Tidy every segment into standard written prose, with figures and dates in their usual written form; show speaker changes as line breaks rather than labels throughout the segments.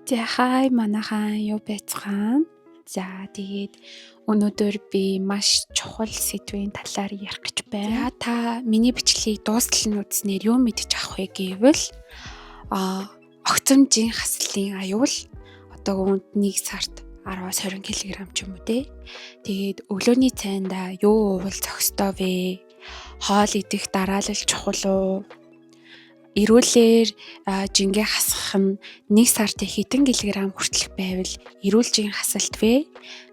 За, хай манайхан, юу байцгаана. За, тэгээд өнөөдөр би маш чухал сэдвийн талаар ярих гэж байна. За, та миний бичлэгийг дуустал нь үзснээр юу мэдэж авах вэ гэвэл огцомжийн хаслын аюул, одоо үүнд 1 сард 10-аас 20 кг ч юм уу те. Тэгээд өглөөний цайндаа юу уувал зохистой вэ? Хоол идэх дараалал чухал уу? Эрүүлэр жингээ хасах нь 1 сард хэдэн килограмм хүртэлх байвал эрүүл жин хасалт вэ?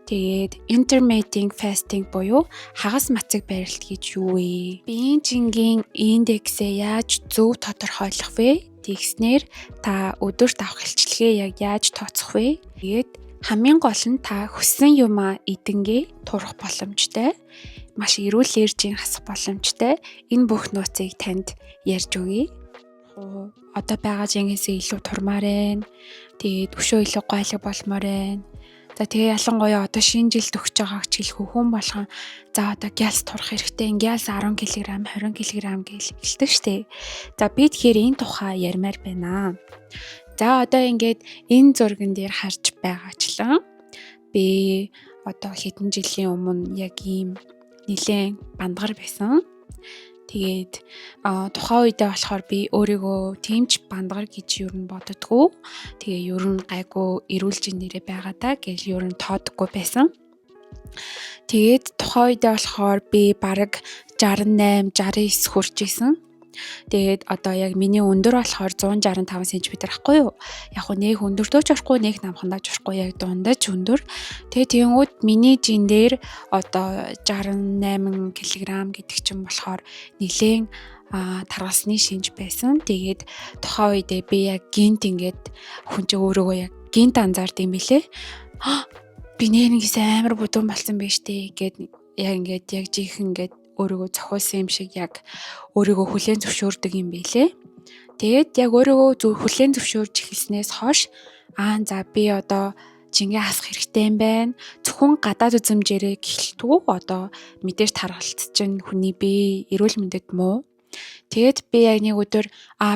Тэгээд intermittent fasting буюу хагас мацаг барилт гэж юу вэ? Биеийн жингийн индексээ яаж зөв тодорхойлох вэ? Тэгснээр та өдөрт авах илчилгээ яг яаж тооцох вэ? Тэгээд хамгийн гол нь та хүссэн юмаа идэнгээ турах боломжтой. Маш эрүүлэр жин хасах боломжтой. Энэ бүх нууцыг танд ярьж өгье. Одоо байгаа жингээсээ илүү турмаар байна. Тэгээд өшөө илүү гайлаг болмоор байна. За, тэгээ ялангуяа одоо шинэ жил төгсөж байгаа ч хэлэхүү, хүн болгон за, одоо гялс турах хэрэгтэй, гялс 10 кг, 20 кг гэж хэлдэг штэ. За, би тэгэхээр энэ тухай ярмаар байна. За, одоо ингээд энэ зурган дээр харж байгаачлан би одоо хэдэн жилийн өмнө яг ийм нэлээн бандгар байсан. Тэгээд тухайн үедээ болохоор би өөрийгөө тийм ч бандгар гэж ер нь боддоггүй. Тэгээ ер нь гайгүй, эрүүл жин нэрээ байгаа даа гэж ер нь тоодоггүй байсан. Тэгээд тухайн үедээ болохоор би бараг 68, 69 хүрч исэн. Тэгээд одоо яг миний өндөр болохоор 165 см ахгүй юу? Яг уу нэг өндөртөө ч орохгүй, нэг намхандаа ч орохгүй, яг дундаж өндөр. Тэгээд тэгэнгүүт миний жин дээр одоо 68 кг гэдэг чинь болохоор нэлээн таргалсны шинж байсан. Тэгээд тухайн үедээ би яг гэнэт ингээд хүн чинь өөрөөгөө яг гэнэт анзаард юм билэ. Би нэрнгээс амар бүдүүн болсон байж тээ гэд яг ингээд яг жинхэнэ ингээд өөрийгөө зохиулсан юм шиг яг өөрийгөө хүлээн зөвшөөрдөг юм билэ. Тэгээд яг өөрийгөө зөв хүлээн зөвшөөрж эхэлснээс хойш за, би одоо жингээ хасах хэрэгтэй юм байна. Зөвхөн гадаад үзэмжээрээ гэлтгүй, одоо мэдээж таргалт чинь хүний бие, эрүүл мэндэд муу. Тэгээд би яг нэг өдөр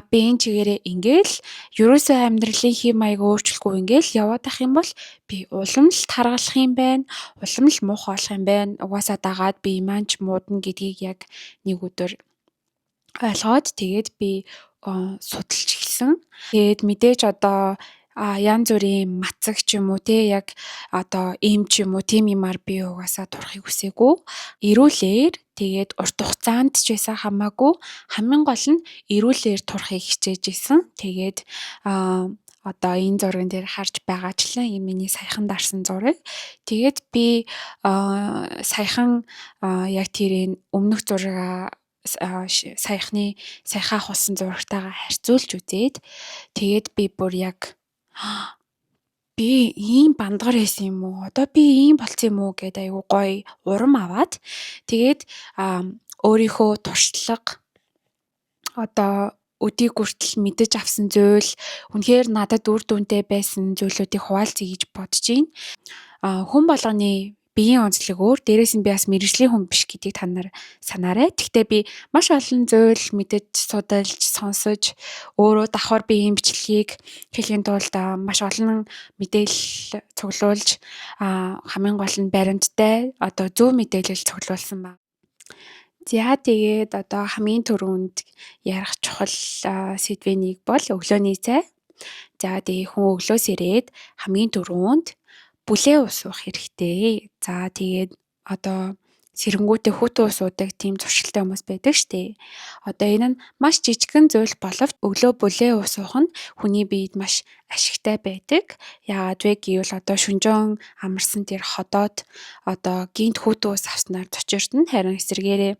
би энэ чигээрээ ингээл ерөөсөө амьдралын хэв маяг өөрчлөхгүй ингээл яваад ах юм бол би улам л таргалах юм байна. Улам л муухай болох юм байна. Угаасаа дагаад би маань ч муудна гэдгийг яг нэг өдөр ойлгоод, тэгээд би судалж эхэлсэн. Тэгээд мэдээж одоо янз бүрийн мацаг ч юм уу те, яг одоо эм ч юм уу, тийм юмар би угаасаа турахыг хүсээгүй. Эрүүлэр, тэгээд урт хугацаанд ч байсан хамаагүй, хамгийн гол нь эрүүлэр турахыг хичээж исэн. Тэгээд одоо энэ зурган дээр харж байгаачлан энэ миний саяхан дарсан зураг. Тэгээд би саяхан яг тэр өмнөх зургаа саяхны саяхан авахулсан зурагтайгаа харьцуулж үзээд, тэгээд би бүр яг би ийм бандгар байсан юм уу? Одоо би ийм болцсон юм уу гэд айгу гоё урам аваад, тэгээд өөрийнхөө туршлага, одоо өдийг хүртэл мэдэж авсан зүйл, үнэхээр надад үр дүнтэй байсан зүйлүүдийг хуваалцъя гэж бодож байна. Хүн болгоны биеийн онцлог өөр. Дээрээс нь би бас мэргэжлийн хүн биш гэдгийг та нар санаарай. Гэхдээ би маш олон зүйл мэдэж, судалж, сонсож, өөрөө давхар би ийм бичлэгийг хийхийн тулд маш олон мэдээлэл цуглуулж, хамгийн гол нь баримттай, одоо зөв мэдээлэл цуглуулсан байна. За, тэгээд одоо хамгийн түрүүнд ярих чухал сэдвийн нэг бол өглөөний цай. За, тэгээ хүн өглөөс ирээд хамгийн түрүүнд бүлээн ус уух хэрэгтэй. За, тэгээд одоо сэрэнгүүтээ хүйтэн ус уудаг тийм зуршилтай хүмүүс байдаг штэ. Одоо энэ нь маш жижигхэн зүйл боловч өглөө бүлээн ус уух нь хүний биед маш ашигтай байдаг. Яагаад вэ гэвэл одоо шүнжээн амарсан тэр ходоод одоо гэнэт хүйтэн ус авснаар цочирдно. Харин эсрэгээрээ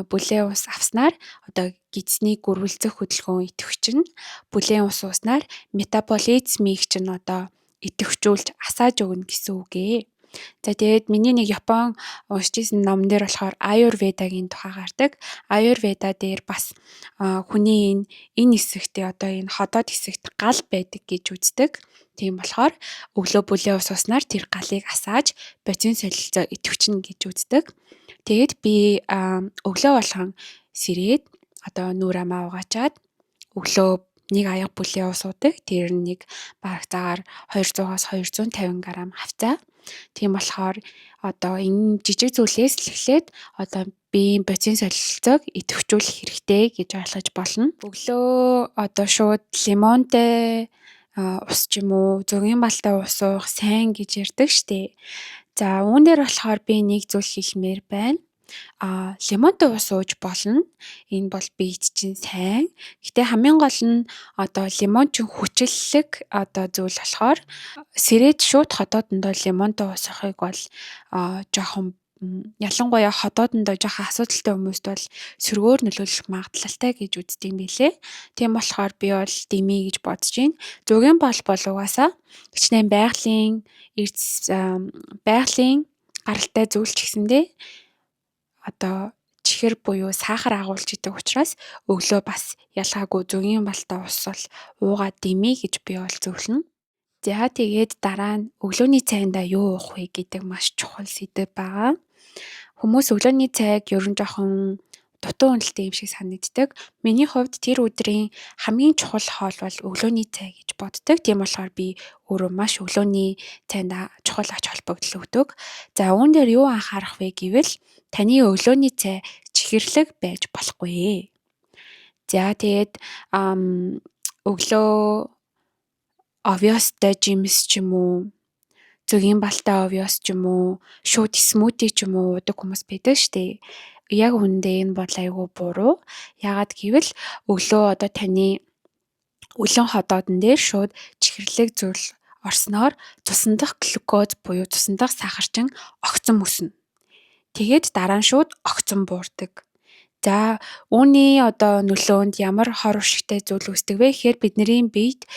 бүлээн ус авснаар одоо гэдсний гөрвөлзөх хөдөлгөөн идэвхжинэ. Бүлээн ус ууснаар метаболизмыг чинь одоо идэвхжүүлж асааж өгнө гэсэн үг ээ. За, тэгээд миний нэг Япон уншиж исэн номон дээр болохоор Аюрведагийн тухай гардаг. Аюрведа дээр бас хүний энэ хэсэгтээ, одоо энэ ходоод хэсэгт гал байдаг гэж үздэг. Тийм болохоор өглөө бүлээн ус ууснаар тэр галыг асааж, бодисын солилцоо идэвхжинэ гэж үздэг. Тэгээд би өглөө болгон сэрээд, одоо нүүр амаа угаачаад өглөө Нэг аяга бүлээн ус уудаг. Тэр нь нэг бараг заагаар 200-аас 250 г хавцаа. Тийм болохоор одоо энэ жижиг зүйлээс л эхлээд одоо биеийн бодисын солилцоог идэвхжүүлэх хэрэгтэй гэж ойлгож болно. Өглөө одоо шууд лимонтой ус ч юм уу, зөгийн балтай ус уух сайн гэж ярьдаг штэ. За, үүн дээр болохоор би нэг зүйл хэлмээр байна. Лимонтой ус ууж болно. Энэ бол биед чинь сайн. Гэтэ хамгийн гол нь одоо лимон чинь хүчиллэг одоо зүйл болохоор сэрээд шууд ходоодондоо лимонтой ус уухыг бол жоохон, ялангуяа ходоодондоо жоохон асуудалтай хүмүүст бол сөргөөр нөлөөлөх магадлалтай гэж үздэг юм билээ. Тийм болохоор би бол дэмий гэж бодож байна. Зөгийн бал бол угаасаа хичнээн байгалийн эрдэс, байгалийн гаралтай зүйл ч гэсэндээ одоо чихэр буюу сахар агуулж идэг учраас өглөө бас ялгаагүй зөгийн балтай ус бол уугаад дэмий гэж би бол зөвлөнө. За, тэгээд дараа нь өглөөний цайндаа юу уух вэ гэдэг маш чухал сэдэв байгаа. Хүмүүс өглөөний цайг ер нь жоохон дутуу үнэлтэй юм шиг санагддаг. Миний хувьд тэр өдрийн хамгийн чухал хоол бол өглөөний цай гэж боддог. Тийм болохоор би өөрөө маш өглөөний цайнд чухал ач холбогдол өгдөг. За, үүн дээр юу анхаарах вэ гэвэл таны өглөөний цай чихэрлэг байж болохгүй. За, тэгээд өглөө овёстой жимс ч юм уу, зөгийн балтай овёс ч юм уу, шууд smoothie ч юм уу уудаг хүмүүс байдаг штэ. Яг үнэндээ энэ бол айгүй буруу. Яагаад гэвэл өглөө одоо таны өлөн ходоодон дээр шууд чихэрлэг зүйл орсноор цусан дах глюкоз буюу цусан дах сахар чинь огцом өснө. Тэгээд дараа нь шууд огцом буурдаг. За, үүний одоо нөлөөнд ямар хор уршигтай зүйл үүсдэг вэ гэхээр бидний биед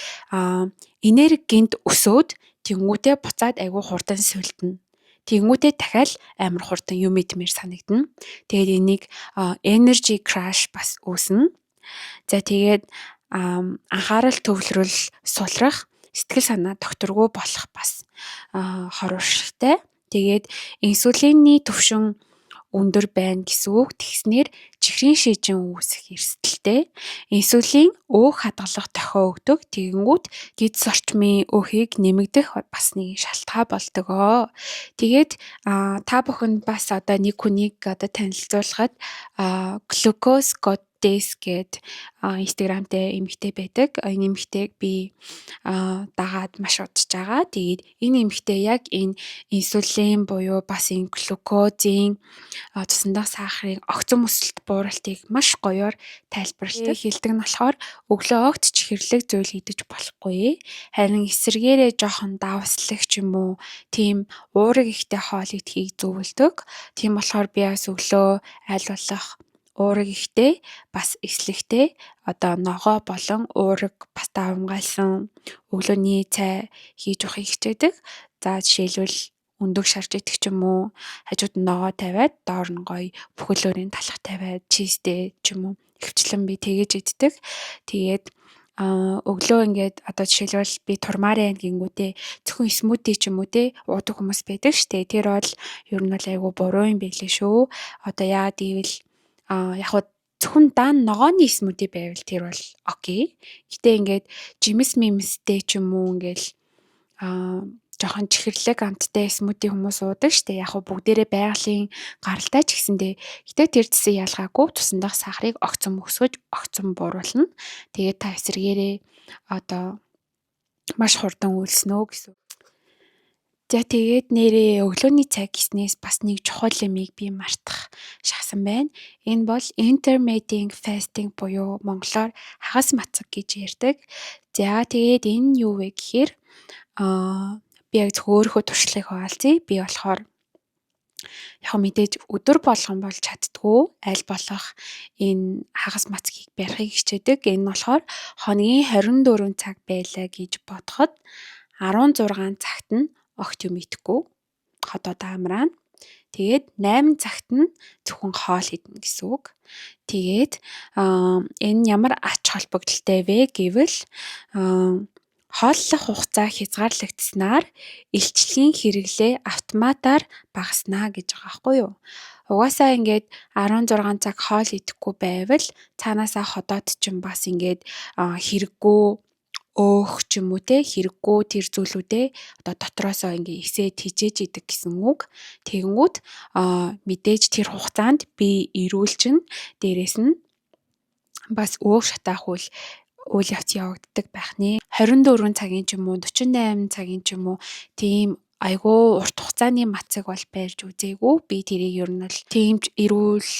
энерги гэнэт өсөөд, тэгэнгүүтээ буцаад айгүй хурдан сулдана. Тэгэнгүүтээ дахиад амар хурдан юм идмээр санагдана. Тэгээд энийг energy crash бас үүснэ. За, тэгээд анхаарал төвлөрөл сулрах, сэтгэл санаа тогтворгүй болох бас хор уршигтай. Тэгээд инсулины түвшин өндөр байна гэсэн үг. Тэгснээр чихрийн шижин үүсэх эрсдэлтэй. Инсулин өөх хадгалах дохио өгдөг. Тэгэнгүүт гэдэс орчмын өөхийг нэмэгдэх бас нэг шалтгаан болдог. Тэгээд та бүхэнд бас одоо нэг хүнийг одоо танилцуулахад Glucose Goddess гээд Instagram-тай эмэгтэй байдаг. Энэ эмэгтэйг би дагаад маш удаж байгаа. Тэгээд энэ эмэгтэй яг энэ инсулин буюу бас энэ глюкозын, цусан дах сахарын огцом өсөлт, бууралтыг маш гоёор тайлбарладаг. Хэлдэг нь болохоор өглөө огт чихэрлэг зүйл идэж болохгүй. Харин эсрэгээрээ жоохон давслаг ч юм уу, тийм уураг ихтэй хоол идэхийг зөвлөдөг. Тийм болохоор би бас өглөө аль болох уураг ихтэй, бас эслэгтэй, одоо ногоо болон уураг бас давамгайлсан өглөөний цай хийж уухыг хичээдэг. За, жишээлбэл, өндөг шарж идэх ч юм уу, хажууд нь ногоо тавиад, доор нь гоё бүхэл өөрийн талх тавиад, cheese тэй ч юм уу, ихэвчлэн би тэгэж иддэг. Тэгээд өглөө ингээд одоо жишээлбэл би турмаар байна гэнгүүтээ зөвхөн smoothie ч юм уу те уудаг хүмүүс байдаг штэ. Тэр бол ер нь бол айгүй буруу юм билээ шүү. Одоо яагаад гэвэл яг хуу зөвхөн даан ногооны smoothie байвал тэр бол okay. Гэтэ ингээд жимс мимстэй ч юм уу, ингээл жоохон чихэрлэг амттай smoothie хүмүүс уудаг штэ. Яг хуу бүгдээрээ байгалийн гаралтай ч гэсэндээ гэтэ тэр зэсээ ялгаагүй цусан дах сахарыг огцом өсгөж, огцом бууруулна. Тэгээд та эсрэгээрээ одоо маш хурдан өлснө гэсэн. За, тэгээд нээрээ өглөөний цай гэснээс бас нэг чухал юмыг би мартах шахсан байна. Энэ бол intermittent fasting буюу монголоор хагас мацаг гэж ярьдаг. За, тэгээд энэ юу вэ гэхээр би яг зөвхөн өөрийнхөө туршлагыг хуваалцъя. Би болохоор яг мэдээж өдөр болгон бол чаддаггүй. Аль болох энэ хагас мацгийг барихыг хичээдэг. Энэ нь болохоор хоногийн 24 цаг байлаа гэж бодоход 16 цагт нь огт юм идэхгүй. Ходоод амраана. Тэгээд 8 цагт нь зөвхөн хоол идэнэ гэсэн үг. Тэгээд энэ ямар ач холбогдолтой вэ гэвэл Хооллох хугацаа хязгаарлагдсанаар илчлэгийн хэрэглээ автоматар багаснаа гэж байгаа байхгүй юу? Угаасаа ингээд 16 цаг хоол идэхгүй байвал цаанаасаа ходоод чинь бас ингээд хэрэггүй өөх ч юм уу те, хэрэггүй тэр зүйлүүдээ одоо дотроосоо ингээ эсээ тижээж идэг гэсэн үг. Тэгэнгүүт мэдээж тэр хугацаанд би эрүүл чинь дээрээс нь бас өөх шатаах үйл явц явагддаг байх нэ. 24 цагийн ч юм уу, 48 цагийн ч юм уу тийм айгүй урт хугацааны мацаг бол барьж үзээгүй. Би тэрийг ер нь бол тийм ч эрүүл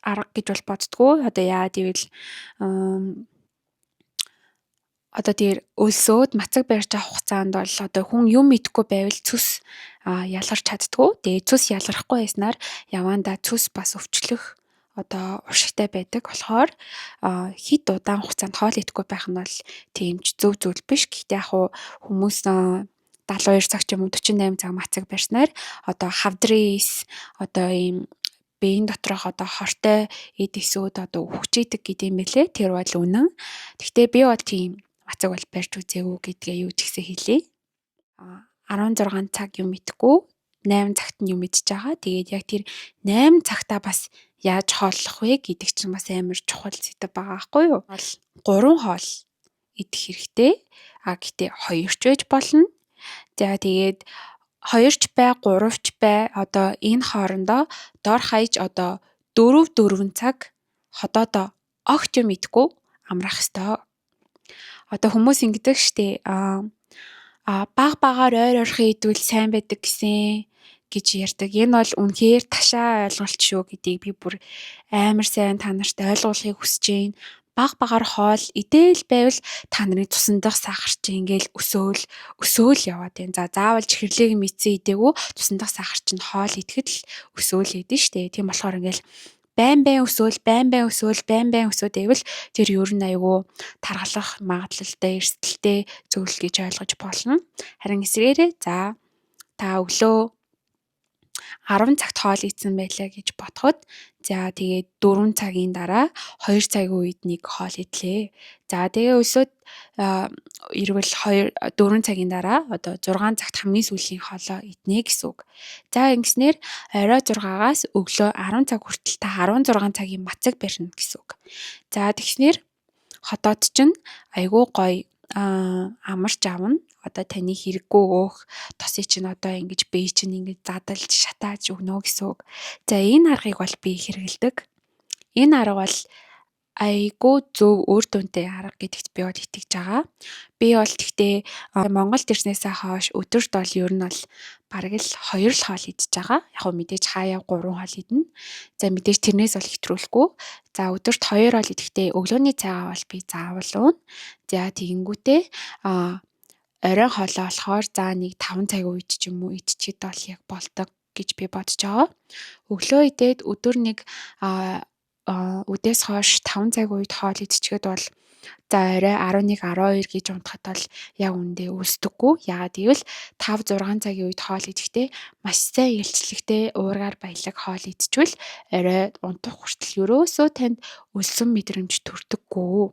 арга гэж бол боддгоо. Одоо яагаад гэвэл одоо тэр өлсөөд мацаг барьж байгаа хугацаанд бол одоо хүн юм идэхгүй байвал цөс ялгарч чаддгүй. Тэгээд цөс ялгархгүй байснаар явандаа цөс бас өвчлөх одоо уршигтай байдаг болохоор хэд удаан хугацаанд хоол идэхгүй байх нь бол тийм ч зөв зүйл биш. Гэхдээ яг хуу хүмүүс 72 цаг ч юм уу 48 цаг мацаг барьснаар одоо хавдрын эс одоо ийм биеийн доторх одоо хортой эд эсүүд одоо үхчихэдэг гэдэг юм байлээ. Тэр бол үнэн. Гэхдээ би бол тийм мацаг бол барьж үзээгүй гэдгээ юу ч гэсэн хэлье. 16 цаг юм идэхгүй, 8 цагт нь юм идэж байгаа. Тэгээд яг тэр 8 цагтаа бас яаж хооллох вэ гэдэг чинь бас амар чухал сэдэв байгаа байхгүй юу? Бол 3 хоол идэх хэрэгтэй. А гэтээ 2 ч байж болно. За тэгээд 2 ч бай, 3 ч бай, одоо энэ хоорондоо дор хаяж одоо 4 цаг ходоодоо огт юм идэхгүй амрах ёстой. Одоо хүмүүс ингэдэг штэ, баг багаар ойр ойрхон идвэл сайн байдаг гэсэн гэж ярьдаг. Энэ бол үнэхээр ташаа ойлголт шүү гэдгийг би бүр амар сайн та нарт ойлгуулахыг хүсэж байна. Баг багаар хоол идээл байвал та нарын цусан дах сахар чинь ингээл өсөөл өсөөл яваад байна. За заавал чихэрлэг мэдсэн идээгүй, цусан дах сахар чинь хоол идэхэд л өсөөл идэв штэ. Тийм болохоор ингээл байн байн өсөөл, байн байн өсөөл, байн байн өсөөд байвал тэр ер нь айгүй таргалах магадлалтай, эрсдэлтэй зүйл гэж ойлгож болно. Харин эсрэгээрээ за та өглөө 10 цагт хоол идсэн байлаа гэж бодоход, за тэгээд 4 цагийн дараа 2 цагийн үед нэг хоол идлээ. За тэгээ өсөөд эргвэл 2 4 цагийн дараа одоо 6 цагт хамгийн сүүлийн хоолоо иднэ гэсэн үг. За ингэснээр орой 6-аас өглөө 10 цаг хүртэл та 16 цагийн мацаг барина гэсэн үг. За тэгснээр ходоод чинь айгүй гоё амарч авна. Одоо таны хэрэггүй өөх тосыг чинь одоо ингэж бие чинь ингэж задалж шатааж өгнө гэсэн үг. За энэ аргыг бол би хэрэглэдэг. Энэ арга бол айгүй зөв үр дүнтэй арга гэдэгт би бол итгэж байгаа. Би бол тэгтээ Монголд ирснээсээ хойш өдөрт бол ер нь бол бараг л 2 л хоол идэж байгаа. Яг хөө мэдээж хаяа 3 хоол идэнэ. За мэдээж тэрнээс бол хэтрүүлэхгүй. За өдөрт 2 хоол идэхдээ өглөөний цайгаа бол би заавал ууна. За тэгэнгүүтээ оройн хоолоо болохоор за нэг 5 цагийн үед ч юм уу идчихэд бол яг болдог гэж би бодож байгаа. Өглөө идээд өдөр нэг үдээс хойш 5 цаг үед хоол идчихэд бол за орой 11 12 гэж унтахад бол яг үндэ өлсдөггүй. Яагаад гэвэл 5 6 цагийн үед хоол идэхдээ маш сайн илчлэгтэй уургаар баялаг хоол идчихвэл орой унтах хүртэл ерөөсөө танд өлсөн мэдрэмж төрдөггүй.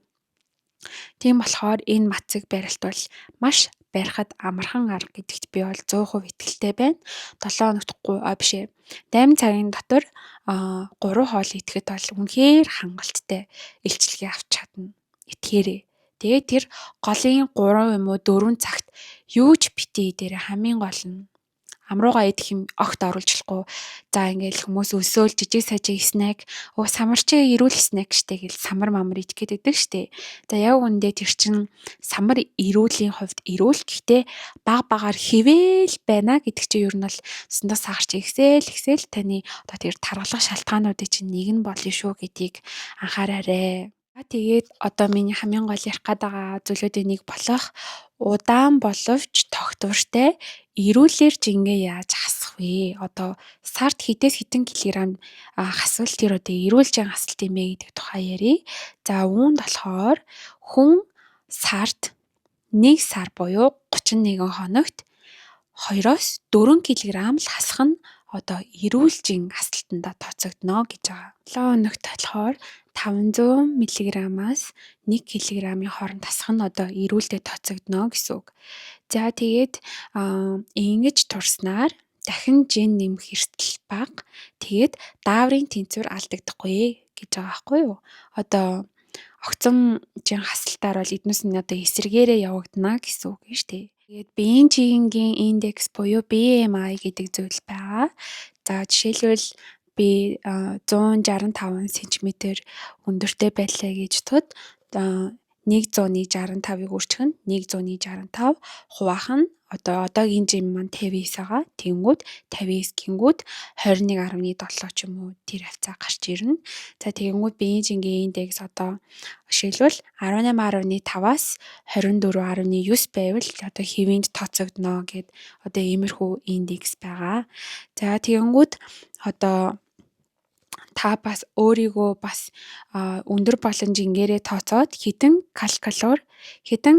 Тийм болохоор энэ мацаг барилт бол маш барихад амархан арга гэдэгт би бол 100% итгэлтэй байна. 7 хоногт биш ээ 8 цагийн дотор 3 хоол идэхэд бол үнэхээр хангалттай илчилгээ авч чадна. Итгээрэй. Тэгээд тэр голын 3 юм уу 4 цагт юу ч битгий идээрэй, хамгийн гол нь амруугаа идэх юм огт оруулж болохгүй. За ингээл хүмүүс өсөөл жижиг сажиг snack, самарчээ эрүүл snack штэ гэл самар мамар идэх гээд байдаг штэ. За яг үндэ тэр чин самар эрүүлийн хувьд эрүүл, гэхдээ баг багаар хэвэл байна гэдэг чинь ер нь бол цусндах сахар чи ихсэл ихсэл таны одоо тэр таргалах шалтгаануудын чинь нэг нь болно шүү гэдгийг анхаараарай. Тэгээд одоо миний хамгийн гол ярих гээд байгаа зүйлүүдийн нэг болох удаан боловч тогтвортой эрүүлэр жингээ яаж хасах вэ? Одоо сард хэдээс хэдэн килограмм хасвал тэр одоо эрүүл жин хасалт юм бэ гэдэг тухай ярив. За үүнд болохоор хүн сард 1 сар буюу 31 хоногт 2-оос 4 кг л хасах нь одоо эрүүл жин хасалтандаа тооцогдоно гэж байгаа. 7 хоногт болохоор 500 мг-аас 1 кг-ийн хооронд хасах нь одоо эрүүлдэ тооцогдоно гэсэн үг. За, тэгээд ингэж турснаар дахин жин нэмэх эрсдэл бага. Тэгээд дааврын тэнцвэр алдагдахгүй гэж байгаа байхгүй юу? Одоо огцом жин хасалтаар бол эднүс нь одоо эсрэгээрээ явагдана гэсэн үг юм шүү дээ. Тэгээд биеийн жингийн индекс буюу BMI гэдэг зүйл байгаа. За, жишээлбэл, би 165 см өндөртэй байлаа гэж бодоход 165-ыг үржих нь 165 хуваах нь одоо одоогийн жин маань 59 байгаа. Тэнгүүд 59 гингүүд 21.7 ч юм уу, тэр хавцаа гарч ирнэ. За, тэгэнгүүт биеийн жингийн индекс одоо жишээлбэл 18.5-аас 24.9 байвал одоо хэвэнд тооцогдоно гэд одоо иймэрхүү индекс байгаа. За, тэгэнгүүт одоо та бас өөрийгөө бас өндөр болон жингээрээ тооцоод хэдэн калори, хэдэн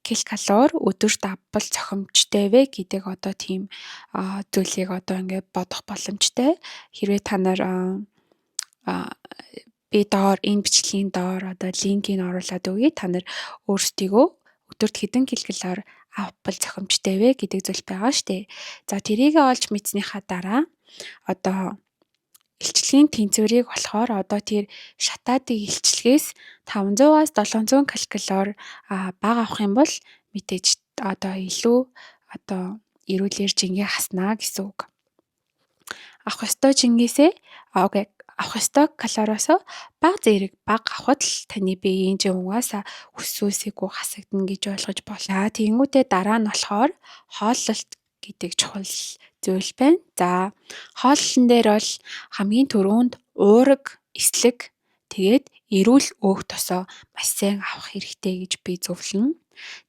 килокалори өдөрт авбал зохимжтой вэ гэдэг одоо тийм зүйлийг одоо ингээд бодох боломжтой. Хэрвээ та нар би доор энэ бичлэгийн доор одоо линкийг оруулаад өгье. Та нар өөрсдийгөө өдөрт хэдэн килокалори авбал зохимжтой вэ гэдэг зүйл байгаа штэ. За, тэрийг олж мэдснийхаа дараа одоо илчилгээний тэнцвэрийг болохоор одоо тэр шатаадаг илчилгээс 500-аас 700 калори бага авах юм бол мэдээж одоо илүү одоо эрүүлэр жингээ хаснаа гэсэн үг. Авах ёстой жингээсээ, окей, авах ёстой калориосоо бага зэрэг бага авахад л таны биеийн жин угаасаа өсөөсийгөө хасагдана гэж ойлгож болно. Тэгэнгүүтээ дараа нь болохоор хооллолт гэдэг чухал зүйл байна. За, хооллолон дээр бол хамгийн түрүүнд уураг, эслэг, тэгээд эрүүл өөх тосоо маш сайн авах хэрэгтэй гэж би зөвлөнө.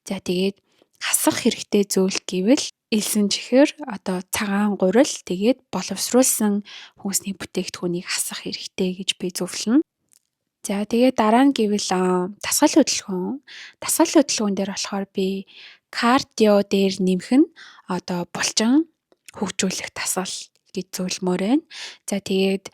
За, тэгээд хасах хэрэгтэй зүйл гэвэл элсэн чихэр, одоо цагаан гурил, тэгээд боловсруулсан хүнсний бүтээгдэхүүнийг хасах хэрэгтэй гэж би зөвлөнө. За, тэгээд дараа нь гэвэл дасгал хөдөлгөөн. Дасгал хөдөлгөөн дээр болохоор би кардио дээр нэмэх нь одоо булчин хөгжүүлэх дасгал гэж зөвлөмөөр байна. За, тэгээд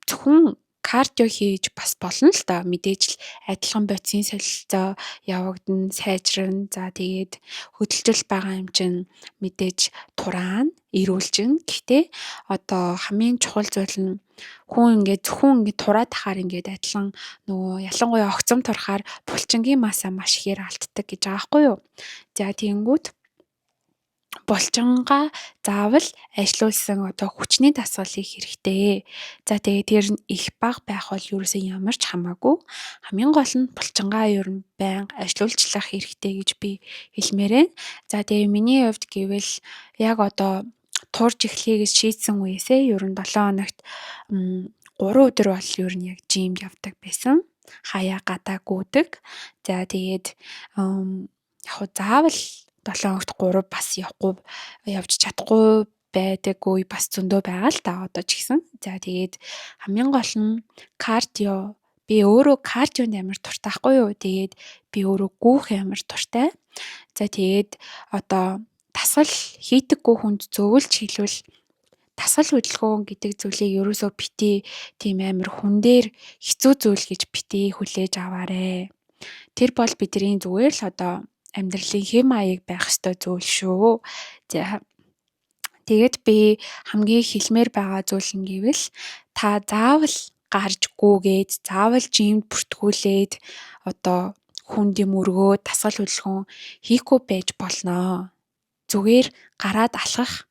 зөвхөн кардио хийж бас болно л доо. Мэдээж л адилхан бодисын солилцоо явагдана, сайжирна. За, тэгээд хөдөлжил байгаа юм чинь мэдээж тураана, эрүүлжин. Гэхдээ одоо хамгийн чухал зүйл нь хүн ингээд зөвхөн ингээд тураад тахаар ингээд адилхан нөгөө ялангуяа огцом турахаар булчингийн масса маш ихээр алддаг гэж байгаа байхгүй юу? За, тэгэнгүүт булчингаа заавал ажилуулсан одоо хүчний дасгал хийх хэрэгтэй. За, тэгээд тэр нь их бага байх бол ерөөсөө ямар ч хамаагүй. Хамгийн гол нь булчингаа ер нь байнга ажилуулчлах хэрэгтэй гэж би хэлмээр байна. За, тэгээ миний хувьд гэвэл яг одоо турж эхлэе гэж шийдсэн үеэсээ ер нь 7 хоногт 3 өдөр бол ер нь яг gym д явдаг байсан. Хаяа гадаа гүйдэг. За, тэгээд яг хуу заавал 7 хоногт 3 бас явахгүй явж чадахгүй байдаг үе бас зөндөө байгаа л та одоо ч гэсэн. За, тэгээд хамгийн гол нь кардио. Би өөрөө кардионд амар дуртай байхгүй юу? Тэгээд би өөрөө гүйх амар дуртай. За, тэгээд одоо дасгал хийдэггүй хүнд зөвлөж хэлвэл дасгал хөдөлгөөн гэдэг зүйлийг ерөөсөө битгий тийм амар хүн дээр хэцүү зүйл гэж битгий хүлээж аваарэ. Тэр бол бидний зүгээр л одоо амьдралын хэв маяг байх ёстой зүйл шүү. За, тэгээд би хамгийн хэлмээр байгаа зүйл нь гэвэл та заавал гарч гүйгээд, заавал gym д бүртгүүлээд, одоо хүнд юм өргөө дасгал хөдөлгөөн хийхгүй байж болно. Зүгээр гараад алхах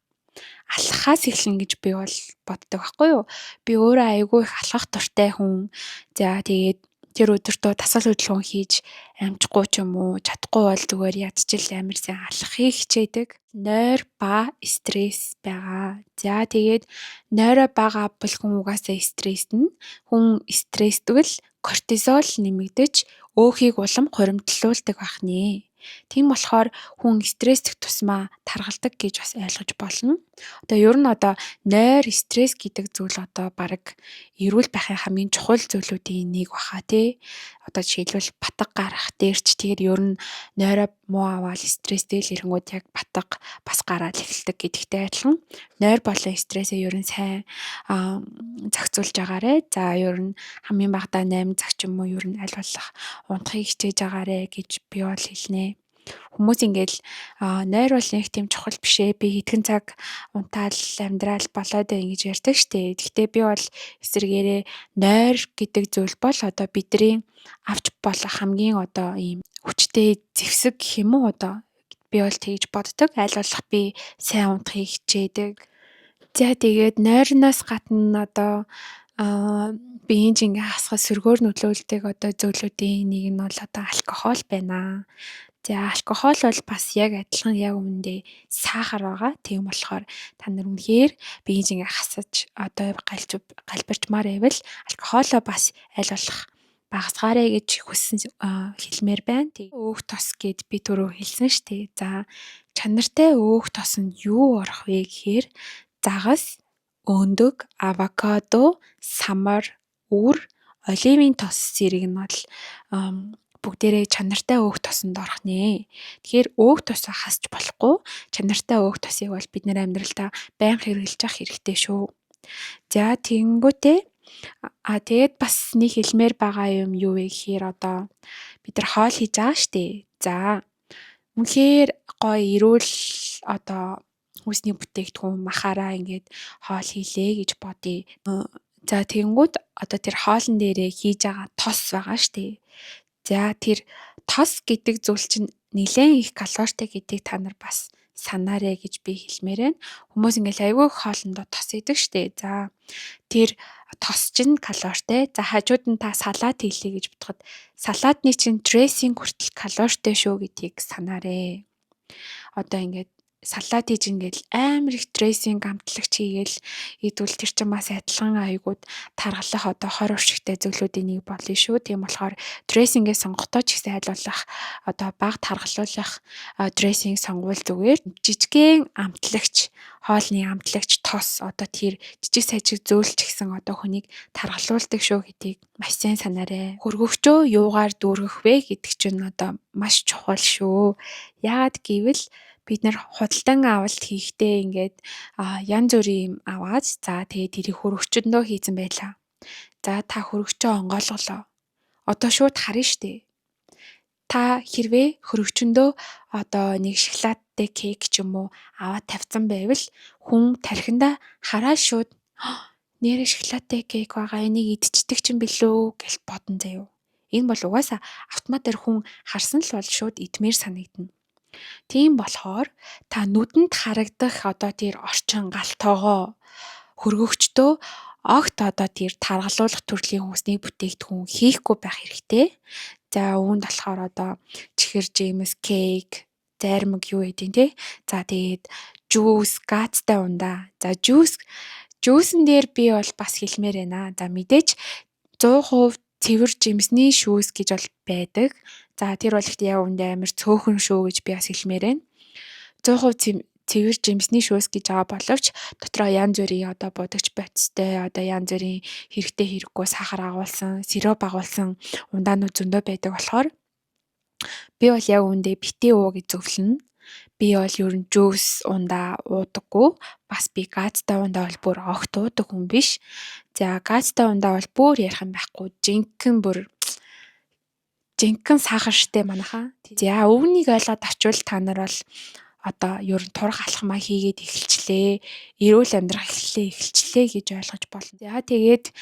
алхахаас эхэлнэ гэж би бол боддог байхгүй юу. Би өөрөө айгүй их алхах дуртай хүн. За, тэгээд тэр өдөртөө дасгал хөдөлгөөн хийж амжихгүй ч юм уу, чадахгүй бол зүгээр ядчил амар сайн алхахыг хичээдэг. Нойр ба стресс байгаа. За, тэгээд нойроо бага авбал хүн угаасаа стресснэ. Хүн стресствэл кортизол нэмэгдэж өөхийг улам хуримтлуулдаг байх нэ. Тийм болохоор хүн стресстэх тусмаа таргалдаг гэж бас ойлгож болно. Одоо ер нь одоо нойр, стресс гэдэг зүйл одоо бараг эрүүл байхын хамгийн чухал зүйлүүдийн нэг баха тий. Одоо жишээлбэл батга гарах дээр ч тэгэхээр ер нь нойроо муу аваад стресстэй л ирэнгүүт яг батга бас гараад эхэлдэг гэдэгтэй адилхан нойр болон стрессээ ер нь сайн зохицуулж агаарэ. За ер нь хамгийн багадаа 8 цаг ч юм уу ер нь аль болох унтахыг хичээж агаарэ гэж би бол хэлнэ. Хүмүүс ингээл нойр бол нэг тийм чухал биш ээ. Би хэдхэн цаг унтаал амьдрал болоод байна гэж ярьдаг штэ. Гэхдээ би бол эсрэгээрээ нойр гэдэг зүйл бол одоо бидний авч болох хамгийн одоо ийм хүчтэй зэвсэг гэх юм уу одоо би бол тэгж боддог. Аль болох би сайн унтахыг хичээдэг. За тэгээд нойрноос гадна одоо биеийн жингээ хасахад сөргөөр нөлөөлдөг одоо зүйлүүдийн нэг нь бол одоо алкогол байна. За алкогол бол бас яг адилхан яг үүндээ сахар байгаа. Тийм болохоор та нар үнэхээр биеийн жингээ хасаж одоо галбирчмаар байвал алкоголоо бас аль болох багасгаарай гэж хүссэн хэлмээр байна. Өөх тос гэд би түрүү хэлсэн штэ. За чанартай өөх тосонд юу орох вэ гэхээр загас, өндөг, авокадо, самар, үр, оливын тос зэрэг нь бол бүгдээрээ чанартай өөх тосонд орох нэ. Тэгэхээр өөх тосоо хасч болохгүй. Чанартай өөх тосыг бол бид нэр амьдралдаа байнга хэрэглэж явах хэрэгтэй шүү. За тэгэнгүүтээ тэгээд бас нэг хэлмээр байгаа юм юу вэ гэхээр одоо бид нар хоол хийж байгаа штэ. За үнэхээр гоё эрүүл одоо хүнсний бүтээгдэхүүн махаараа ингээд хоол хийлээ гэж бодъё. За тэгэнгүүт одоо тэр хоолн дээрээ хийж байгаа тос байгаа штэ. За тэр тос гэдэг зүйл чинь нэлээн их калоритой гэдгийг та нар бас санаарэ гэж би хэлмээр байна. Хүмүүс ингээл айгүй их хоолндоо тос идэг штэ. За тэр тос чинь калоритой. За хажууд нь та салат хийлээ гэж бодоход салаатны чинь dressing хүртэл калоритой шүү гэдгийг санаарэ. Одоо ингээд салат хийж ингээл амар их dressing амтлагч хийгээл идвэл тэр чинь бас адилхан аягууд таргалах одоо хор уршигтай зүйлүүдийн нэг болно шүү. Тийм болохоор dressing ээ сонгохдоо ч гэсэн аль болох одоо бага таргалуулах dressing сонгуул зүгээр. Жижигхэн амтлагч, хоолны амтлагч тос одоо тэр жижиг сажиг зүйл ч гэсэн одоо хүнийг таргалуулдаг шүү гэдгийг маш сайн санаарай. Хөргөгчөө юугаар дүүргэх вэ гэдэг чинь одоо маш чухал шүү. Яагаад гэвэл бид нар худалдан авалт хийхдээ ингээд янз бүрийн юм аваад за тэгээд тэрийг хөргөгчөндөө хийцэн байлаа. За та хөргөгчөө онгойлголоо. Одоо шууд харна штэ. Та хэрвээ хөргөгчөндөө одоо нэг шоколадтай кейк ч юм уу аваад тавьсан байвал хүн тархиндаа хараад шууд нээрээ шоколадтай кейк байгаа, энийг идчихдэг чинь билүү гэж бодно заяо. Энэ бол угаасаа автоматар хүн харсан л бол шууд идмээр санагдана. Тийм болохоор та нүдэнд харагдах одоо тэр орчин гал тогоо хөргөгчдөө огт одоо тэр таргалуулах төрлийн хүнсний бүтээгдэхүүн хийхгүй байх хэрэгтэй. За үүнд болохоор одоо чихэр жимс, кейк, зайрмаг юу гэдэг те. За тэгээд juice, газтай ундаа. За juice эн дээр би бол бас хэлмээр байна. За мэдээж 100% цэвэр жимсний шүүс гэж бол байдаг. За тэр бол ихтэй яг үүндээ амар цөөхөн шүү гэж би бас хэлмээр байна. 100% цэвэр жимсний шүүс гэж байгаа боловч дотроо янз бүрийн одоо будагч бодистой, одоо янз бүрийн хэрэгтэй хэрэггүй сахар агуулсан, сироп агуулсан ундаанууд зөндөө байдаг болохоор би бол яг үүндээ битгий уу гэж зөвлөнө. Би бол ер нь juice ундаа уудаггүй. Бас би газтай ундаа бол бүр огт уудаг хүн биш. За газтай ундаа бол бүр ярих юм байхгүй. Жинхэнэ бүр жинхэнэ сахар штэ манайхаа. За үүнийг ойлгоод авчвал та нар бол одоо ер нь турах алхмаа хийгээд эхэлчлээ. Эрүүл амьдрах эхэлчлээ гэж ойлгож болно. За тэгээд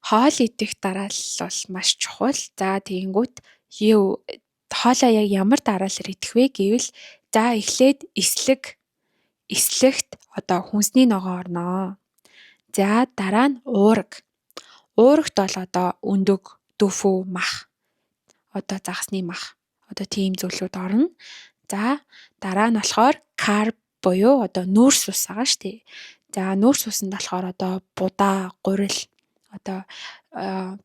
хоол идэх дараалал бол маш чухал. За тэгэнгүүт юу хоолоо яг ямар дараалал идэх вэ гэвэл за эхлээд эслэгт одоо хүнсний ногоо орноо. За дараа нь уураг. Уурагт бол одоо өндөг, дүфүү, мах. Одоо загасны мах. Одоо тийм зүйлүүд орно. За дараа нь болохоор carb буюу одоо нүүрс ус байгаа шүү дээ. За нүүрс усанд болохоор одоо будаа, гурил, Одоо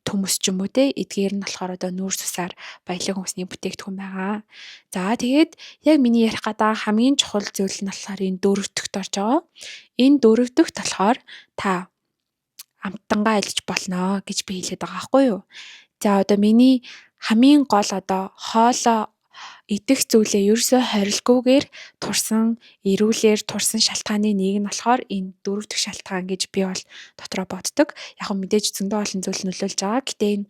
төмөс ч юм уу те, эдгээр нь болохоор одоо нүүрс усаар баялаг хүнсний бүтээгдэхүүн байгаа. За, тэгээд яг миний ярих гэдэг хамгийн чухал зүйл нь болохоор энэ дөрөв дөхт орж байгаа. Энэ дөрөв дөхт болохоор та амттангаа илж болно гэж би хэлээд байгаа байхгүй юу? За, одоо миний хамгийн гол одоо хоолоо идэх зүйлээ ерөөсөө хорилгүйгээр турсан, эрүүлэр турсан шалтгааны нэг нь болохоор энэ дөрөв дэх шалтгаан гэж би бол дотроо боддог. Яг нь мэдээж зөндөө олон зүйл нөлөөлж байгаа. Гэтэ энэ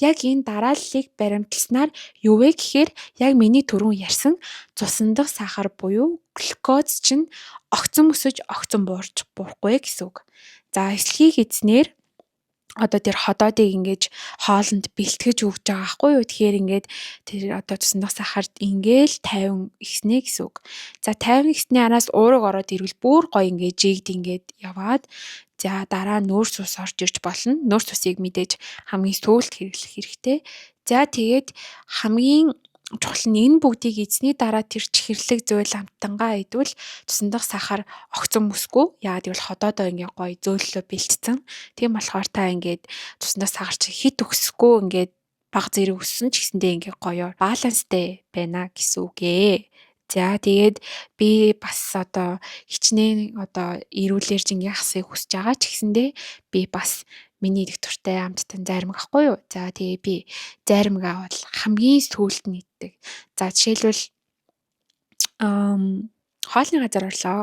яг энэ дарааллыг баримтласнаар юу вэ гэхээр яг миний түрүүн ярьсан цусан дах сахар буюу глюкоз чинь огцон өсөж, огцон буурч буурахгүй гэсэн үг. За, эслэгийг эзнэр одоо тэр ходоодыг ингэж хоолнд бэлтгэж өгж байгаа байхгүй юу. Тэгэхээр ингээд тэр одоо цусан дах сахарт ингээл 50 ихснэ гэсэн үг. За, 50 ихсний араас уураг ороод ирвэл бүр гоё ингээд жигд ингээд яваад, за, дараа нүүрс ус орж ирж болно. Нүүрс усыг мэдээж хамгийн сүүлд хэрэглэх хэрэгтэй. За, тэгээд хамгийн чухал нь энэ бүгдийг эзний дараа тэр чихэрлэг зүйл амттангаа идвэл цусан дах сахар огцон мөсгүй. Яагаад гэвэл ходоодоо ингээ гоё зөөллөө бэлтцэн. Тийм болохоор та ингээд цусан дах сахар чи хит өксөхгүй, ингээд баг зэрэг өссөн ч гэсэндээ ингээ гоё баланстай байна гэсэн үг ээ. За, тэгээд би бас одоо хичнээн одоо эрүүлэр жингээ хасыг хүсэж байгаа ч гэсэндээ би бас миний идэх дуртай амттан зайрмаг ахгүй юу. За, тэгээ би зайрмагаа бол хамгийн сүүлд нь иддэг. За, жишээлбэл хоолны газар орлоо.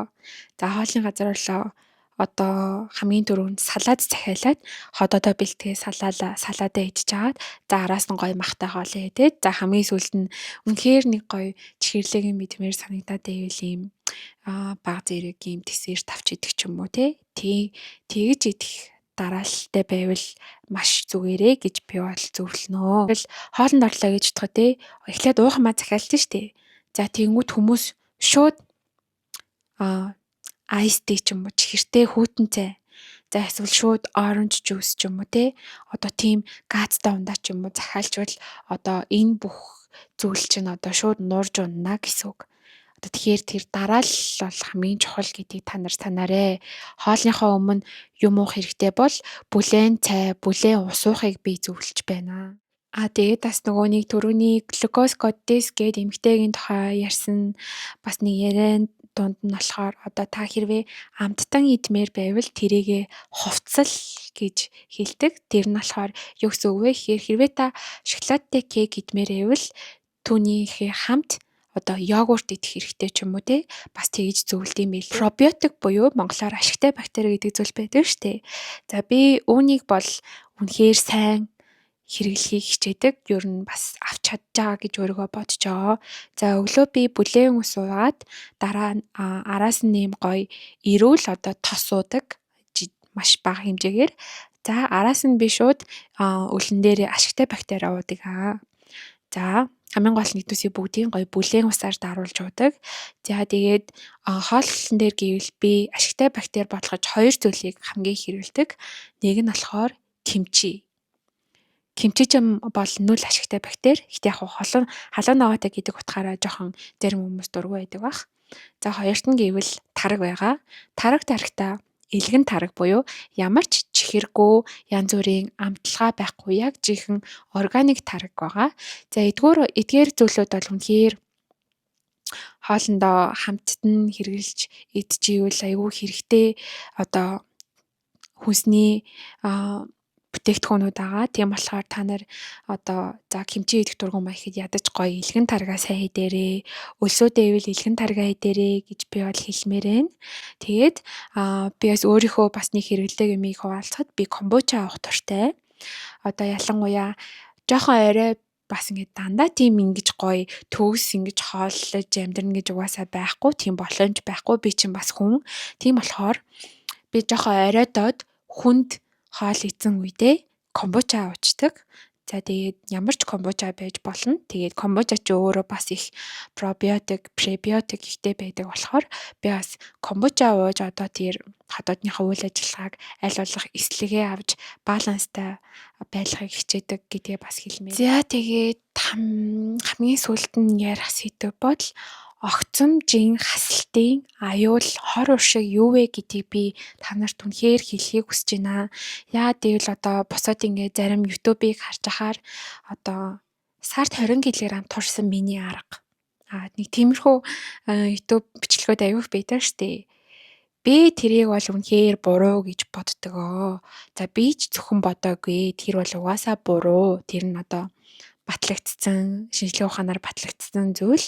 За, хоолны газар орлоо. Одоо хамгийн түрүүнд салаад захиалаад, ходоодоо бэлтгээ салаадаа идчихээд, за, араас нь гоё махтай хоолоо идээд, за, хамгийн сүүлд нь үнэхээр нэг гоё чихэрлэг юм идмээр санагдаад байвал ийм баг зэрэг ийм десерт авч идэх ч юм уу те. Тий, тэгж идэх дараалалтай байвал маш зүгээрээ гэж би бол зөвлөнө. Тэгэл хоолнд орлоо гэж бодохоо те, эхлээд уух юмаа захиалсан штэ. За, тэгэнгүүт хүмүүс шууд ice tea ч юм уу, чихэртэй хүйтэн цай. За, эсвэл шууд orange juice ч юм уу те. Одоо тийм газтай ундаа ч юм уу захиалчвал одоо энэ бүх зүйл чинь одоо шууд нуурж унана гэсэн үг. Одоо тэгэхээр тэр дараалал бол хамгийн чухал гэдгийг та нар санаарэ. Хоолныхоо өмнө юм уух хэрэгтэй бол бүлээн цай, бүлээн ус уухыг би зөвлөж байна. А тэгээд бас нөгөө нэг түрүүний glucose goddess гээд эмэгтэйгийн тухай ярьсан бас нэг яриан дунд нь болохоор одоо та хэрвээ амттан идмээр байвал тэрийгэ хувцал гэж хэлдэг. Тэр нь болохоор юу гэсэн үг вэ гэхээр хэрвээ та шоколадтай кейк идмээр байвал түүнийхээ хамт одоо йогурт идэх хэрэгтэй ч юм уу те, бас тэгж зөвлөд юм билээ. Пробиотик буюу монголоор ашигтай бактери гэдэг зүйл байдаг штэ. За, би үүнийг бол үнэхээр сайн хэрэглэхийг хичээдэг. Ер нь бас авч чадж байгаа гэж өөрийгөө бодож байгаа. За, өглөө би бүлээн ус уугаад, дараа нь араас нь нэм гоё эрүүл одоо тос уудаг маш бага хэмжээгээр. За, араас нь би шууд өлөн дээр ашигтай бактери уудаг аа. За, хамгийн гол нь нэгдүсийг бүгдийн гоё бүлээн усаар даруулж уудаг. За, тэгээд хооллолтон дээр гэвэл би ашигтай бактери болгож хоёр зүйлийг хамгийн хэрэглэдэг. Нэг нь болохоор кимчи. Кимчи ч бол нүл ашигтай бактери. Гэтэ яг холон халуун ногоотой гэдэг утгаараа жоохон зарим хүмүүс дургүй байдаг бах. За, хоёрт нь гэвэл тараг байгаа. Тараг тарагтаа элгэн тараг буюу ямар ч чихэргүй, янз бүрийн амталгаа байхгүй яг жинхэнэ органик тараг байгаа. За, эдгээр зүйлүүд бол үнэхээр хоолндоо хамтд нь хэрэглэж идчихвэл айгүй хэрэгтэй одоо хүнсний бүтээгдэхүүнүүд байгаа. Тийм болохоор та нар одоо за кимчи идэх дургүй маяг ядаж гоё элгэн таргаа сайн идээрээ, өлсөө дээвэл элгэн таргаа идээрээ гэж би бол хэлмээр байна. Тэгээд би бас өөрийнхөө бас нэг хэрэглэдэг юмыг хуваалцахад би комбуча авах дуртай. Одоо ялангуяа жоохон орой бас ингээд дандаа тийм ингэж гоё төгс ингэж хооллож амьдрна гэж угаасаа байхгүй, тийм боломж байхгүй, би чинь бас хүн. Тийм болохоор би жоохон оройдоод хүнд хоол идсэн үедээ комбуча уучдаг. За, тэгээд ямар ч комбуча байж болно. Тэгээд комбуча чи өөрөө бас их пробиотик, пребиотик ихтэй байдаг болохоор би бас комбуча ууж одоо тэр ходоодныхоо үйл ажиллагааг аль болох эслэгээ авч баланстай байлгахыг хичээдэг гэдгээ бас хэлмээр. За, тэгээд хамгийн сүүлд нь ярих сэдэв бол Огцом жин хасалтын аюул хор уршиг юу вэ гэдгийг би та нарт үнэхээр хэлэхийг хүсэж байна. Яагаад гэвэл одоо бусад ингээд зарим YouTube-ыг харж ахаар одоо сард 20 кг турсан миний арга. Нэг тиймэрхүү YouTube бичлэгүүд аягүй байдаг штэ. Би тэрийг бол үнэхээр буруу гэж боддог. За би ч зөвхөн бодоогүй. Тэр бол угаасаа буруу. Тэр нь одоо батлагдсан, шинжлэх ухаанаар батлагдсан зүйл.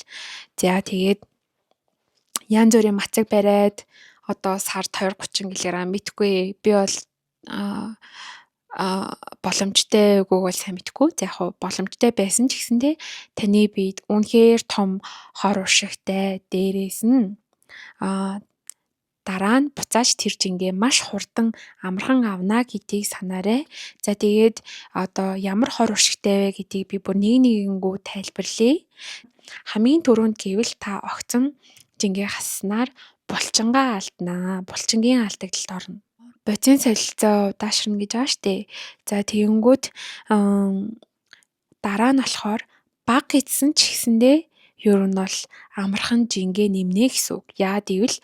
За тэгээд янз бүрийн мацаг бариад одоо сард 20 30 кг мэдгүй. Би бол боломжтой үгүйг бол сайн мэдэхгүй. За яг хуу боломжтой байсан ч гэсэндээ таны биед үнэхээр том хор уршигтай. Дээрээс нь дараа нь буцааж тэр жингээ маш хурдан амархан авна гэдгийг санаарай. За тэгээд одоо ямар хор уршигтай вэ гэдгийг би бүр нэг нэгэнгүү тайлбарлая. Хамгийн түрүүнд гэвэл та огцом жингээ хассанаар булчингаа алднаа. Булчингийн алдагдлалд орно. Бодисын солилцоо удаашрна гэж байгаа штэ. За тэгэнгүүт дараа нь болохоор бага идсэн ч гэсэндээ ер нь бол амархан жингээ нэмнэ гэсэн үг. Яагаад гэвэл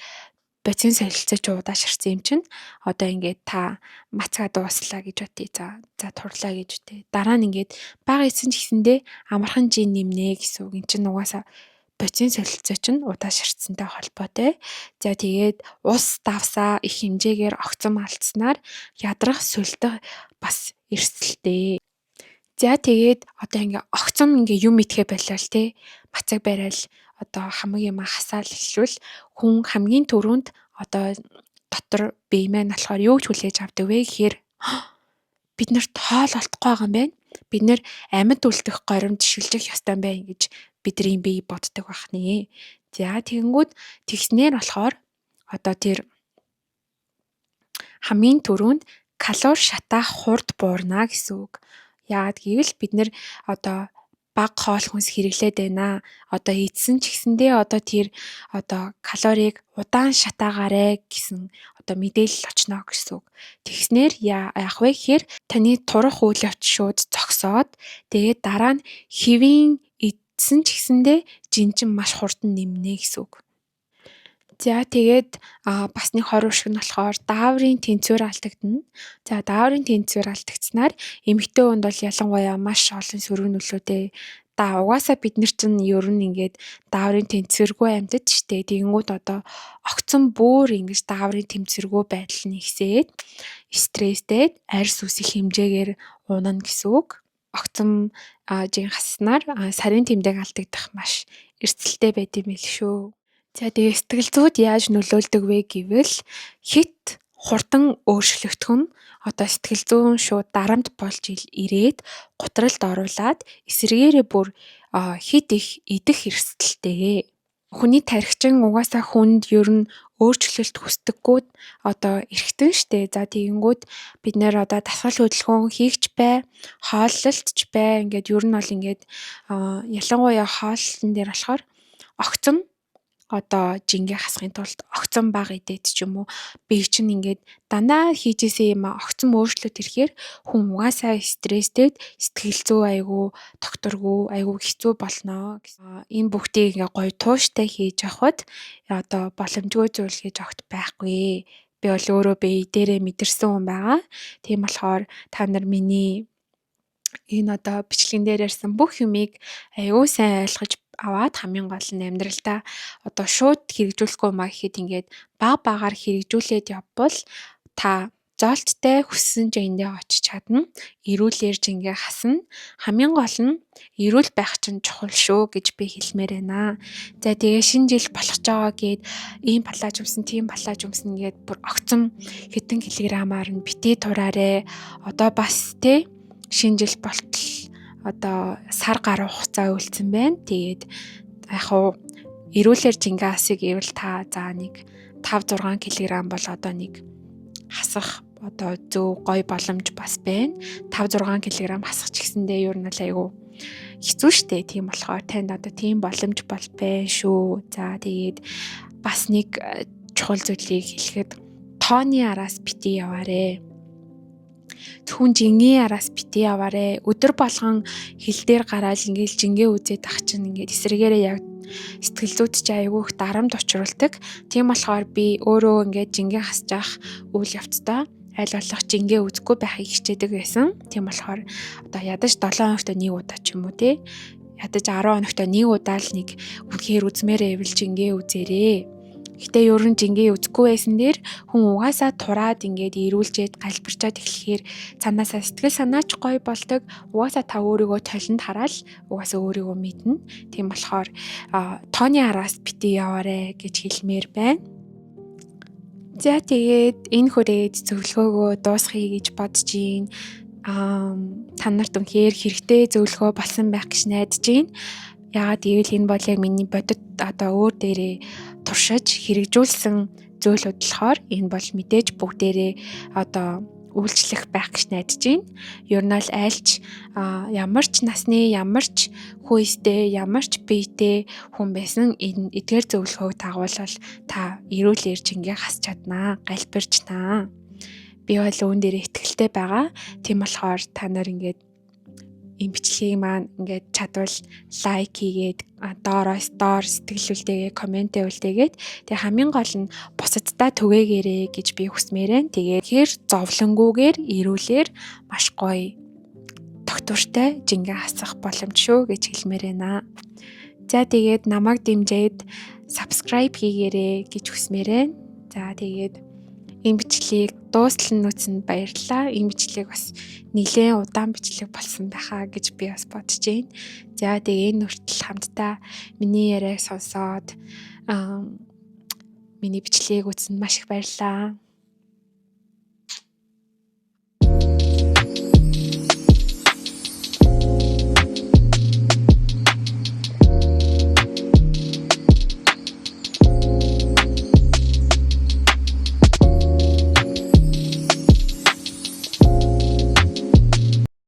бодисын солилцоо ч удаашарсан юм чинь одоо ингээд та мацгаа дууслаа гэж бодъё. За турлаа гэж үтэй. Дараа нь ингээд бага идсэн ч гэсэндээ амархан жин нэмнэ гэсэн үг. Эн чинь угаасаа бодисын солилцоо чинь удаашарсантай холбоотой. За тэгээд ус давсаа их хэмжээгээр огцом алдсанаар ядрах, сулдах бас эрсдэлтэй. За тэгээд одоо ингээ огцом ингээ юм идэхэ болиол те мацаг барайл одоо хамаг юма хасаал эхлвэл хүн хамгийн түрүүнд одоо дотор бие маань болохоор юу ч хүлээж авдаг вэ гэхээр бид нарт хоол олдохгүй байгаа юм байна. Бид нар амьд үлдэх горимд шилжих ёстой юм байна гэж бидний бие боддог байх нэ. За тэгэнгүүт тэгснээр болохоор одоо тэр хамгийн түрүүнд калори шатаах хурд буурна гэсэн үг. Яагаад гэвэл бид нар одоо бага хоол хүнс хэрэглээд байна. Одоо идсэн ч гэсэндээ одоо тэр одоо калорийг удаан шатаагаарэ гэсэн одоо мэдээлэл очно гэсэн үг. Тэгснээр яах вэ гэхээр таны турах үйл явц шууд зогсоод тэгээд дараа нь хэвийн идсэн ч гэсэндээ жин чинь маш хурдан нэмнэ гэсэн үг. За тэгээд бас нэг хор уршиг нь болохоор дааврын тэнцвэр алдагдана. За дааврын тэнцвэр алдагдсанаар эмэгтэй хүнд бол ялангуяа маш олон сөрөг нөлөөтэй. Да угаасаа бид нар чинь ер нь ингээд дааврын тэнцвэргүй амьтад штэ. Тэгэнгүүт одоо огцом бүр ингэж дааврын тэнцвэргүй байдал нь ихсээд стресстэй арьс үсэх хэмжээгээр унана гэсэн үг. Огцом жин хаснаар сарын тэмдэг алдагдах маш эрсдэлтэй байд юм байл шүү. За тэгээ сэтгэл зүйд яаж нөлөөлдөг вэ гэвэл хэт хурдан өөрчлөгдөх нь одоо сэтгэл зүйн шууд дарамт болж ирээд гутралд оруулаад эсрэгээрээ бүр хэт их идэх эрсдэлтэй. Хүний тархичин угаасаа хүнд ер нь өөрчлөлт хүсдэггүй одоо эрхтэн штэ. За тэгэнгүүт бид нэр одоо дасгал хөдөлгөөн хийх ч бай, хооллолт ч бай. Ингээд ер нь бол ингээд ялангуяа хооллолтон дээр болохоор огцом одоо жингээ хасахын тулд огцом бага идээд ч юм уу бие чинь ингээд дандаа хийжээсэн юм огцом өөрчлөлт ирэхээр хүн угаасаа стресстэй, сэтгэл зүй айгүй тогтворгүй, айгүй хэцүү болно. Энэ бүгдийг ингээ гоё тууштай хийж явхад одоо боломжгүй зүйл гэж огт байхгүй. Би бол өөрөө бие дээрээ мэдэрсэн хүн байгаа. Тийм болохоор та нар миний энэ одоо бичлэгэн дээр ярьсан бүх юмыг аюу сайн ойлгож аваад хамгийн гол нь амьдралдаа одоо шууд хэрэгжүүлэхгүй маа гэхэд ингээд баг багаар хэрэгжүүлээд явбал та зоолттой хүссэн жиндээ очиж чадна. Эрүүлэр жингээ хасна. Хамгийн гол нь эрүүл байх чинь чухал шүү гэж би хэлмээр байна. За тэгээ шинэ жил болох ч байгаа гээд ийм палаж өмсөн, тийм палаж өмсөн гээд бүр огцом хэдэн килограммаар нь битээ тураарэ. Одоо бас те шинэ жил болтол одоо сар гаруй хугацаа үлдсэн байна. Тэгээд яг хуу эрүүлэр жингээ асыг гэвэл та за нэг 5 6 кг бол одоо нэг хасах одоо зөв гоё боломж бас байна. 5 6 кг хасах ч гэсэндээ ер нь л айгүй хэцүү шттэ. Тийм болохоор танд одоо тийм боломж бол байна шүү. За тэгээд бас нэг чухал зүйлийг хэлэхэд тооны араас битгий яваарэ. Зөвхөн жингийн араас битгий яваарэ. Өдөр болгон хил дээр гараал ингээл жингээ үзээд ах чинь ингээд эсрэгээрээ яг Сэтгэл зүйд чи айгүй их дарамт учруулдаг. Тийм болохоор би өөрөө ингээд жингээ хасж авах үйл явцдаа аль болох жингээ үзэхгүй байхыг хичээдэг байсан. Тийм болохоор одоо ядаж 7 хоногт нэг удаа ч юм уу те, ядаж 10 хоногт нэг удаа л нэг үнэхээр үзмээрээ ивэл жингээ үзээрэй. Гэтэ ер нь жингээ үзэхгүй байсан дээр хүн угаасаа тураад ингээд эрүүлжээд галбирчаад эхлэхээр цаанаасаа сэтгэл санаач гоё болдог. Угаасаа та өөрийгөө толинд хараал угаасаа өөрийгөө мэднэ. Тийм болохоор тооны араас бити яваарэ гэж хэлмээр байна. За, тэгээд энэ хүрээд зөвлөгөөгөө дуусгая гэж бодож байна. Та нарт үнэхээр хэрэгтэй зөвлөгөө болсон байх гэж найдаж байна. Яагаад гэвэл энэ бол яг миний бодит одоо өөр дээрээ туршиж хэрэгжүүлсэн зүйлүүд болохоор энэ бол мэдээж бүгдээрээ одоо үйлчлэх байх гэж найдаж байна. Ер нь бол айлч ямар ч насны, ямар ч хүйстэй, ямар ч биетэй хүн байсан энэ эдгээр зөвлөгөөг дагуулвал та эрүүл эрчингээ хасч чаднаа, галбирчнаа. Би бол үүн дээр итгэлтэй байгаа. Тийм болохоор та нар ингээд энэ бичлэгийг маань ингээд чадвал like хийгээд, доороос доор сэтгэл үлдээгээ, comment үлдээгээд, тэгээ хамгийн гол нь бусаддаа түгээгээрэй гэж би хүсмээр байна. Тэгээд хэр зовлонгүйгээр, эрүүлэр маш гоё тогтвортой жингээ хасах боломж шүү гэж хэлмээр байна. За, тэгээд намайг дэмжиж subscribe хийгээрэй гэж хүсмээр байна. За, тэгээд энэ бичлэгийг дуустал нь үзсэнд баярлалаа. Энэ бичлэг бас нэлээд удаан бичлэг болсон байхаа гэж би бас бодож байна. За, тэгээ энэ хүртэл хамтдаа миний яриаг сонсоод миний бичлэгийг үзсэнд маш их баярлалаа.